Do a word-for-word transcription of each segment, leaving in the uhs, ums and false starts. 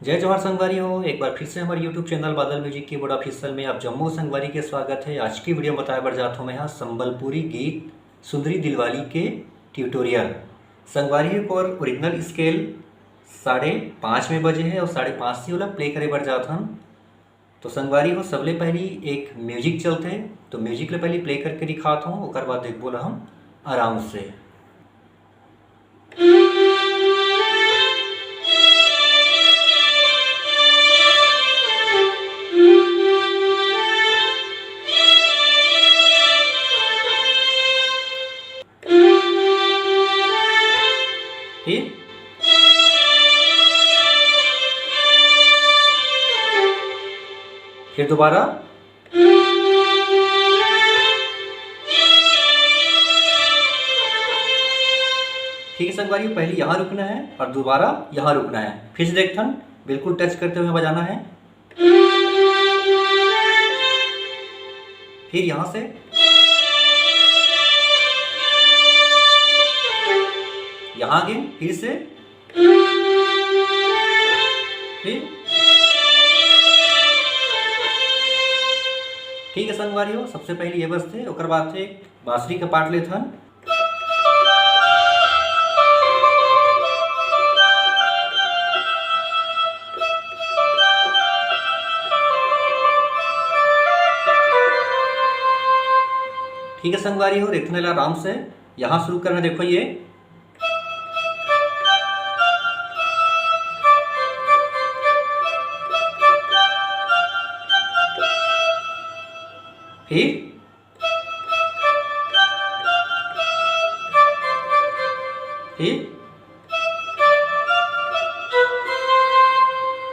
जय जोहार संगवारी हो, एक बार फिर से हमर YouTube चैनल बादल म्यूजिक कीबोर्ड ऑफिशियल में आप जम्मो संगवारी के स्वागत है। आज की वीडियो में बताए बर जात हूँ मैं यहाँ संबलपुरी गीत सुंदरी दिलवाली के ट्यूटोरियल। संगवारी हो, ओकर ओरिजिनल स्केल साढ़े पाँच में बजे है और साढ़े पाँच से ओला प्ले करे बर जात हन। तो संगवारी हो, सबले पहली एक म्यूजिक चलथे, तो म्यूजिक ले पहली प्ले करके दिखात हूँ, ओकर बाद देखबो ला हम आराम से। फिर, फिर दोबारा। ठीक है संगवारी, पहले यहाँ रुकना है और दोबारा यहाँ रुकना है। फिर से देखथन, बिल्कुल टच करते हुए बजाना है। फिर यहाँ से यहाँ again, फिर से, फिर, ठीक है संगवारी हो, सबसे पहले ये बजथे, ओकर बाद से बांसुरी का पार्ट लेथन। ठीक है संगवारी हो, देखने ला आराम से यहाँ शुरू करना। देखो ये, फिर, फिर,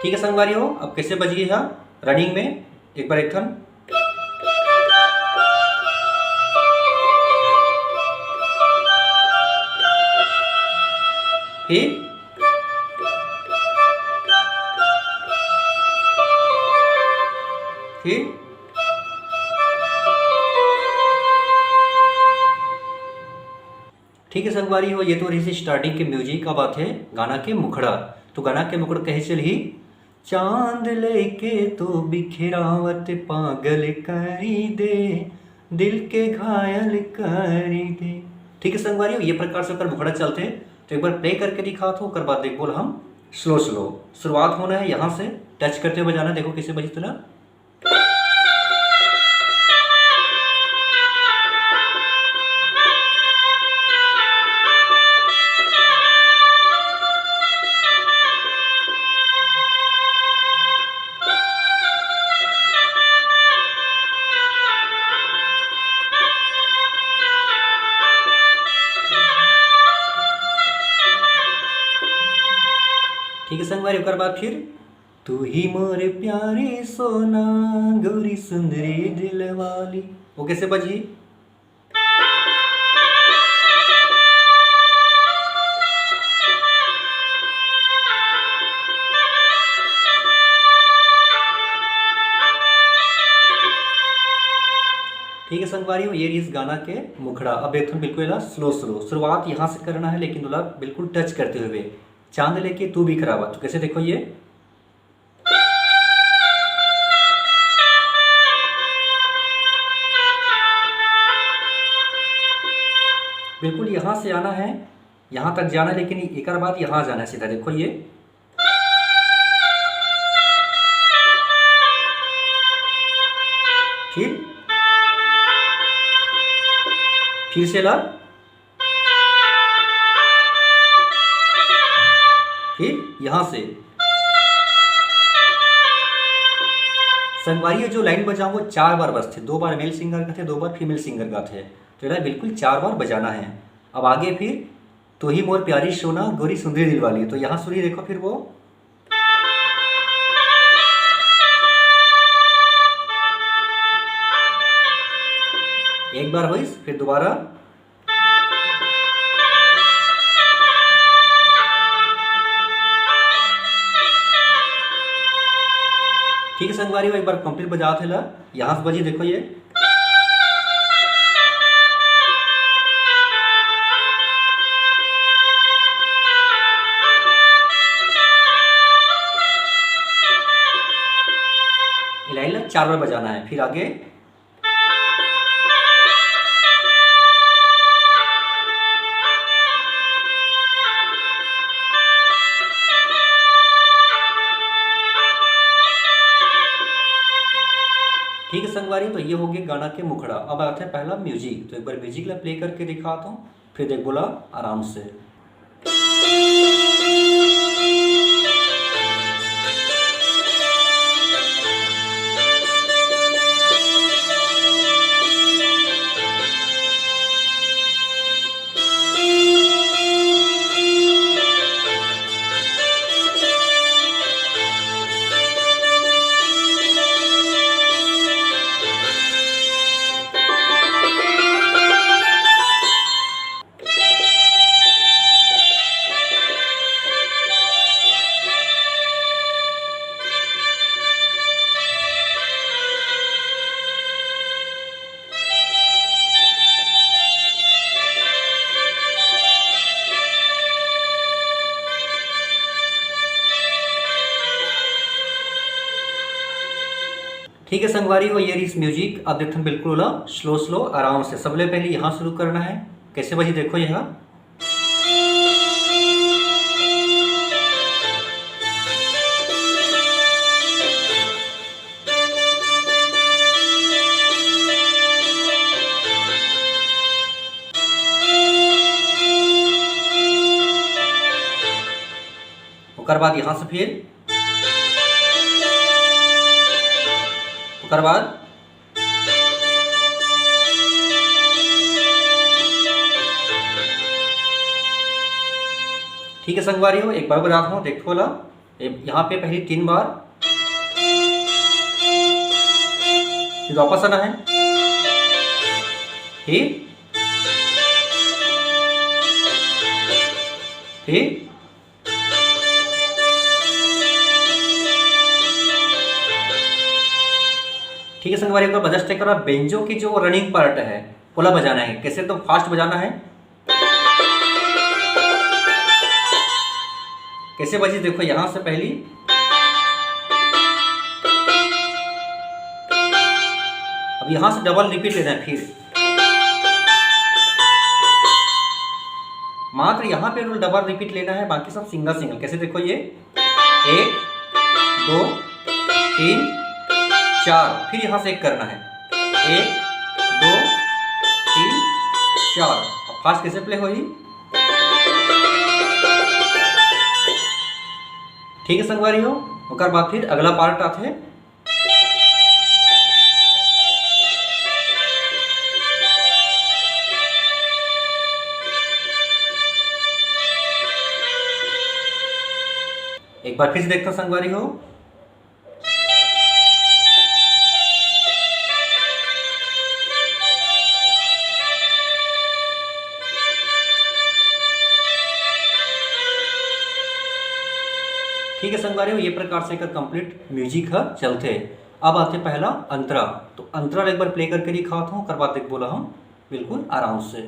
ठीक है संगवारी हो, अब कैसे बजी है रनिंग में, एक बार एक थन। फिर, फिर, ठीक है संगवारी हो, ये तो रहिस स्टार्टिंग के म्यूजिक। अब आथे गाना के मुखड़ा। तो गाना के मुखड़ा कहे चलही, चांद लेके तो बिखरावत पागल करी दे, दिल के घायल करी दे। ठीक है संगवारी हो, ये प्रकार से ओकर मुखड़ा चलथे। तो एक बार प्ले करके दिखात हूँ, ओकर बाद देखबो ला हम स्लो स्लो। शुरुआत होना है यहाँ से, टच करते हुए बजाना। देखो कैसे बजी तुला। ठीक है संगवारी, ओकर बाद फिर तू ही मोर प्यारी सोना, गोरी सुंदरी दिलवाली। वो कैसे बजी? ठीक है संगवारी हो, ये रहिस गाना के मुखड़ा। अब एक ठन बिल्कुल एला स्लो स्लो, शुरुआत यहाँ से करना है, लेकिन ओला बिल्कुल टच करते हुए। चांद लेके तू बिखरावत, तो कैसे देखो ये, बिल्कुल यहाँ से आना है, यहाँ तक जाना है, लेकिन एकर बाद यहाँ जाना है सीधा। देखो ये, फिर, फिर से ला, फिर यहाँ से। संगवारी, ये जो लाइन बजा, वो चार बार बजथे। दो बार मेल सिंगर गाथे, दो बार फीमेल सिंगर गाथे। तो एला बिल्कुल चार बार बजाना है। अब आगे फिर, तू ही मोर प्यारी सोना, गोरी सुंदरी दिलवाली। तो यहाँ सुनी, देखो फिर वो, एक बार होइस, फिर दोबारा। ठीक है संगवारी हो, एक बार कंप्लीट बजावत हे ला। यहाँ से बजी, देखो ये। चार बार बजाना है। फिर आगे। ठीक है संगवारी, तो ये हो गया गाना के मुखड़ा। अब आते हैं पहला म्यूजिक, तो एक बार म्यूजिक ला प्ले करके दिखाता हूँ, फिर देख बोला आराम से। ठीक है संगवारी हो, ये रहिस म्यूजिक। अब देखथन बिल्कुल ओला स्लो स्लो आराम से। सबले पहले यहाँ शुरू करना है। कैसे बजी देखो यहाँ। ओकर बाद यहाँ से फिर, ओकर बाद ठीक है संगवारी हो, एक बार बजात हूँ, देखो ला। ए-, यहाँ पे पहली तीन बार, फिर वापस आना है, फिर, फिर ठीक है संगवारी, एक बार बजास चेक करो। बेंजो की जो रनिंग पार्ट है, ओला बजाना है। कैसे? तो फास्ट बजाना है। कैसे बजी देखो, यहाँ से पहली, अब यहाँ से डबल रिपीट लेना है। फिर मात्र यहाँ पे डबल रिपीट लेना है, बाकी सब सिंगल सिंगल। कैसे? देखो ये एक, दो, तीन, चार, फिर यहाँ से एक करना है, एक, दो, तीन, चार। अब फास्ट कैसे प्ले होही? ठीक है संगवारी हो, ओकर बाद फिर अगला पार्ट आथे। एक बार फिर से देखते हैं संगवारी हो। ठीक है संगवारी हो, ये प्रकार से एकर कंप्लीट म्यूजिक ह चलथे। अब आथे पहला अंतरा, तो अंतरा ल एक बार प्ले करके दिखावत हूँ, ओकर बाद देख बोला हम बिल्कुल आराम से।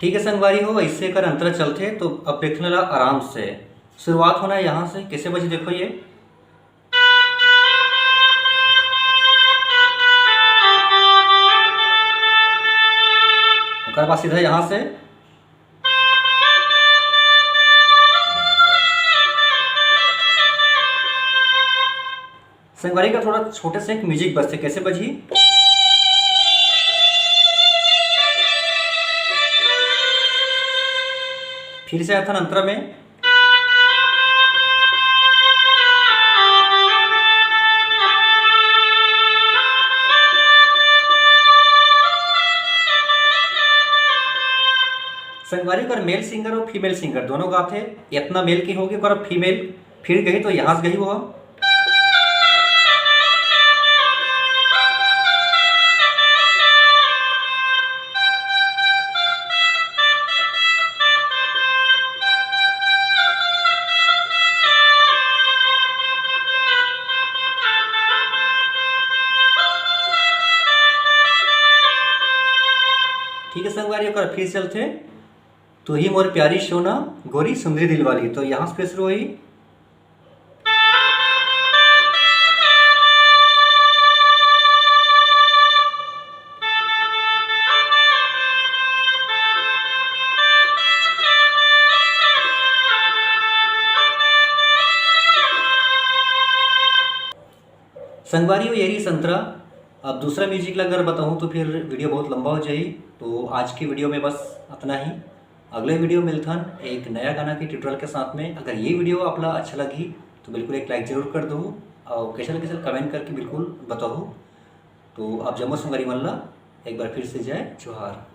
ठीक है संगवारी हो, ऐसे कर अंतरा चलथे। तो अब देखने ला आराम से, शुरुआत होना है यहाँ से। कैसे बजी देखो ये। ओकर बाद सीधा यहाँ से। संगवारी का थोड़ा छोटे से एक म्यूजिक बजथे, कैसे बजी? फिर से आथन अंतरा में। संगवारी, ओकर मेल सिंगर अउ फीमेल सिंगर दोनों गाथे। इतना मेल के होगे, ओकर फीमेल फिर गई तो यहाँ से गई वो। ठीक है संगवारी, ओकर फिर चलथे। तू ही मोर प्यारी सोना, गोरी सुंदरी दिल वाली। तो यहाँ से फिर शुरू हुई। संगवारी हो, ये रही संतरा। अब दूसरा म्यूजिक ला अगर बताऊँ तो फिर वीडियो बहुत लंबा हो जाई। तो आज की वीडियो में बस इतना ही। अगले वीडियो मिलथन एक नया गाना के ट्यूटोरियल के साथ में। अगर ये वीडियो आप ला अच्छा लगी तो बिल्कुल एक लाइक जरूर कर दो और कैसे कैसे कमेंट करके बिल्कुल बताओ। तो आप जम्मो संगवारी मन ला एक बार फिर से जय जोहार।